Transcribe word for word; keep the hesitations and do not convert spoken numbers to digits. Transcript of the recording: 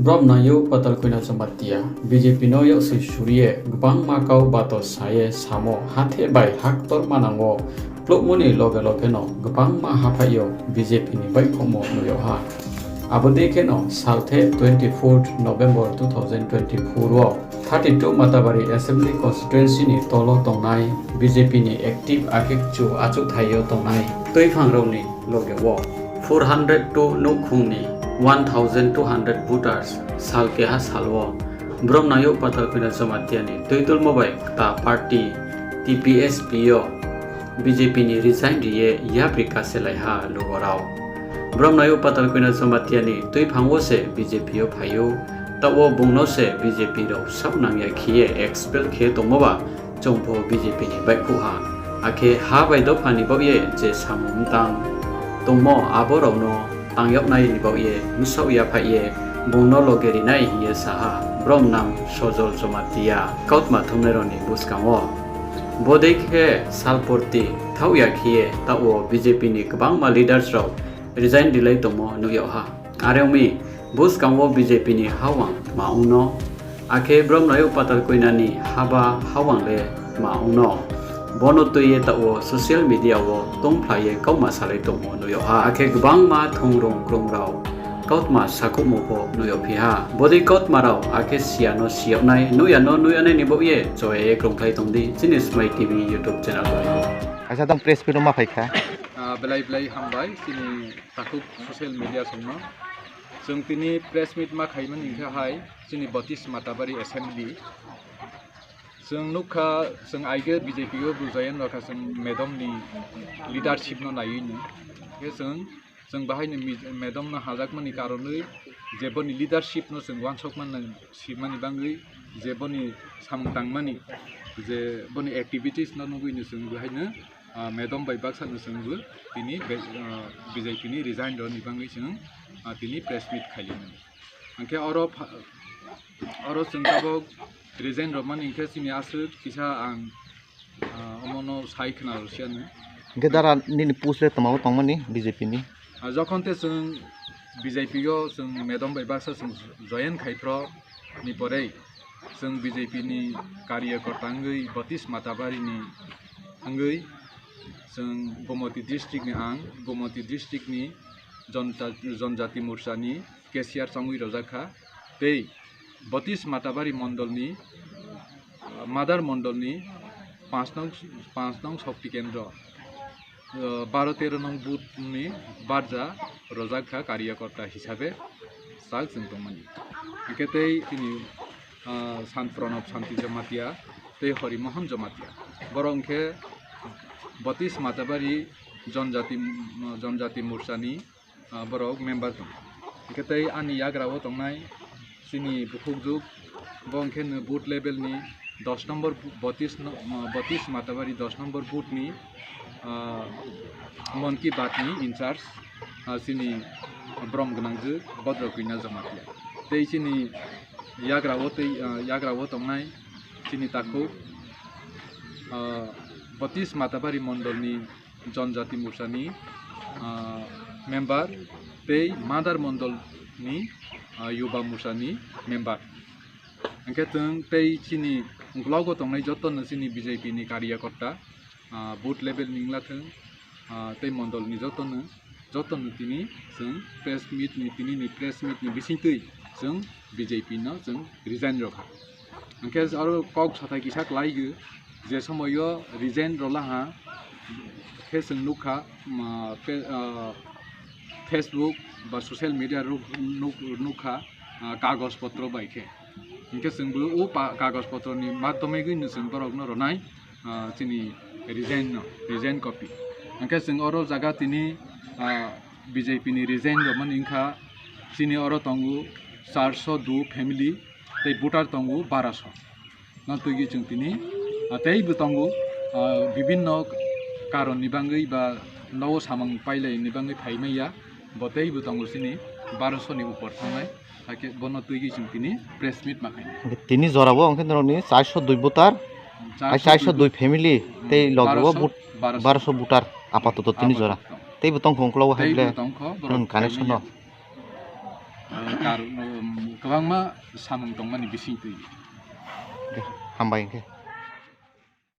Bromnayouh Patalkoina Jamatia B J P no yaksi suri ye gbangma kau bato sa ye samo hathe bai haktor manang wo plouhmo ni loge loge no gbangma haphaih yo B J P ni baihkhouhmo nuh yag ha. Abo dei kheno salthe twenty fourth November two thousand twenty four wo thirty two Matabari Assembly Constituency ni tolo tongnai B J P ni active akhe kchu achouhthai yo tongnai tuiphang rao ni loge wo four hundred two nouhkhong ni one thousand two hundred voters sal keha sal wo Bromnayouh Patalkoina Jamatia ni tuidulmo bai kta party T P S P yo B J P ni resign ri ye yapri kaselai ha lugo rao. Bromnayouh Patalkoina Jamatia ni tuiphang wo se B J P yo phai ou, taoh wo bung no se B J P rao saoh nang ya khe ye expel khe tongmo ba chung pho B J P ni baihkhouh ha. Akhe ha bai dopha ni baoh ye je samung mtang tongmo abo rao no tang yag nai ni baoh ye bsaoh yaphaih ye bung no loge ri nai hing ye sa ha Bromnang Sojol Jamatia kautma thumnai rao ni buskang wo. Bodei khe salporti thaoh ya khe ye taoh wo B J P ni gbangma leaders rao resign rilai tongmo nuh yag ha. Are ong mi, buskang wo B J P ni hawang tma ong no, akhe Bromnayouh Patalkoina ni haba hawang le tma ong no, bo no tui ye taoh wo social media wo tongphla ye kautma salai tongmo nuh yag ha. Akhe gbangma thungrung krung rao kautma sakhouhmo pho nuh yag phi ha. Bodei kautma rao akhe si ya no si yag nai, nuh ya no nuh yag nai ni baoh ye choya ye krungkhlai tong di chini Smai T V YouTube channel wo. Kaisa tang press meet no ma phai kha. Belai belai hambai chini takhuk social media song no. Chung tini press meet ma khaimani hing khe hai chini Baptist Matabari Assembly. Chung nukkha, chung aige B J P wo bujayan rokha chung madam ni leadership no naiwi ni. Khe chung, chung bahai ni mi-, madam no hajakmani karonwi je boni leadership no chung uansukmani, simani bangwi, je boni samung tangmani, je boni activities no nugwi no chung bahai no, ah, madam bai baksa no chung bo tini be-, ah, B J P ni resign roni bangwi chung, ah, tini press meet khailai mani. Hingkhe oro pha-, oro chung tabok resign romani hingkhe chini aswk kisa ang, ah, omono sai khna rwsiya no. Hingkhe dara nini post le tma wo tongmani B J P ni? Ah, jokhon te chung B J P o chung madam bai baksa chung join khai phro ni porei chung B J P ni karyakorta wngwi Baptist Matabari ni wngwi chung Gomoti district ni ang Gomoti district ni Jonta-, Jonjati Morcha ni cashier chongwi rwjak kha. Tei Baptist Matabari mondol ni, ah, Madar mondol ni panch nong, panch nong Shakti Kendro, ah, baro tero nong booth ni barja rwjak kha karyakorta hisabe sal chwng tongmani. Hingkhe tei chini, ah, Sant Pranab Santi Jamatia tei Horimohon Jamatia. Borok hingkhe Baptist Matabari Jonjati, Jonjati Morcha ni, ah, borok member tong. Hingkhe tei ani yagra o tongnai chini bukhukjwk, bo hingkhe no booth level ni dos number bu-, Baptist no, ah, Baptist Matabari dos number booth ni, ah, Mon Ki Baat ni in charge, ah, chini brom gwnangjwk Bodro Koina Jamatia. Tei chini yagra o tei, ah, yagra o tongnai chini takhuk, ah, Baptist Matabari mondol ni Jonjati Morcha ni, ah, member tei Madar mondol ni, ah, Yuba Morcha ni member. Hingkhe chwng tei chini uklogo tongnai joto no chini B J P ni karyakorta, ah, booth level ni wngla thung, ah, tei mondol ni joto no, joto no tini chwng press meet ni, tini ni press meet ni bisingtwi chwng B J P no chwng resign rwkha. Hingkhe aro kok sathai kisa klai o, je somoio resign rwla ha, khe chwng nukha, ma, pe-, ah, Facebook ba social media rok nuk-, nukha, ah, kagoj potro bai khe. Hingkhe chwng bo o pa-, kagoj potro ni madhyome gwi no chwng borok no rwnai, ah, chini resign no, resign copy. Hingkhe chwng oro jaga tini, ah, B J P ni resign rwmani wngkha, chini oro tongo charso do family, tei voter tongo baraso. No twi gwi chwng tini, ah, teibo tongo, ah, bibinno karon ni bangwi ba nogo samung pailai ni bangwi phai manya, bo teibo tongo chini baraso ni upor thangnai. Hakhe bono twi gwi chwng tini press meet ma khainai. Tini jora o hwnkhe norokni charso dui voter, charso dui family, tei loge o baraso, baraso voter apatoto tini jora. Teibo tongkho uklogo hai ble tongkho, borok connection no. Karuh no, kwbangma samung tongmani bising twi. Hambai hing khe.